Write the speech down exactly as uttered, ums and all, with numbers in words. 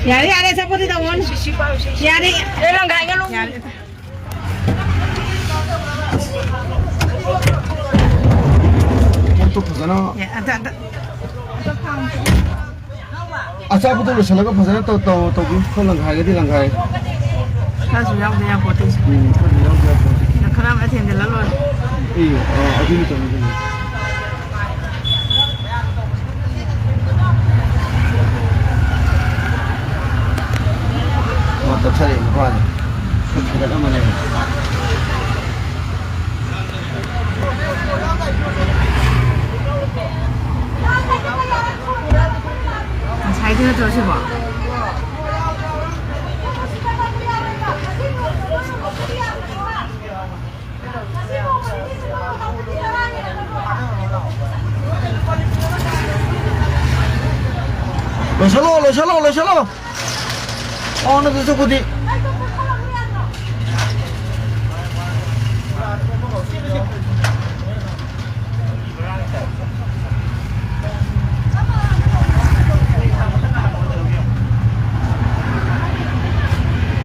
ꯌꯥꯔꯦ, ꯌꯥꯔꯦ, ꯑꯆꯥꯄꯣꯠꯇꯤ ꯇꯧꯔꯅꯨ꯫ ꯌꯥꯔꯦ꯫ ꯑꯦ, ꯂꯪꯈꯥꯏꯒꯅꯨ꯫ ꯌꯥꯔꯦ꯫ ꯄꯣꯠꯇꯣ ꯐꯖꯅ ꯌꯥ-, ꯑꯗ, ꯑꯗ꯫ ꯑꯆꯥꯄꯣꯠꯇꯣ ꯂꯣꯏꯁꯤꯜꯂꯒ ꯐꯖꯅ ꯇꯧ-, ꯇꯧ-, ꯇꯧꯕꯤꯌꯨ꯫ ꯈꯔ ꯂꯪꯈꯥꯏꯒꯗꯤ ꯂꯪꯈꯥꯏ꯫ ꯈꯔꯁꯨ ꯌꯥꯎꯗ ꯌꯥꯄꯣꯠꯇꯦ꯫ ꯎꯝ, ꯈꯔꯗꯤ ꯌꯥꯎꯗ ꯌꯥꯄꯣꯠꯇꯦ꯫ ꯈꯔ ꯑꯃ ꯊꯦꯡꯖꯤꯜꯍꯜꯂꯣꯏ꯫ ꯑꯦ, ꯑ, ꯑꯗꯨꯅꯤ ꯇꯧꯔꯤꯗꯨꯅꯤ꯫ ꯑꯣ, ꯇꯞꯊꯔꯛꯑꯦ ꯅꯨꯄꯥꯁꯦ꯫ ꯈꯔ ꯊꯥꯒꯠꯂꯝꯃꯅꯦꯕ꯫ ꯉꯁꯥꯏꯗꯤ ꯅꯠꯇ꯭ꯔꯣ ꯁꯤꯕꯣ? ꯂꯣꯏꯁꯜꯂꯣ, ꯂꯣꯏꯁꯜꯂꯣ, ꯂꯣꯏꯁꯜꯂꯣ꯫ ꯑꯣ, ꯅꯠꯇꯦ, ꯆꯨꯞꯄꯨꯗꯤ꯫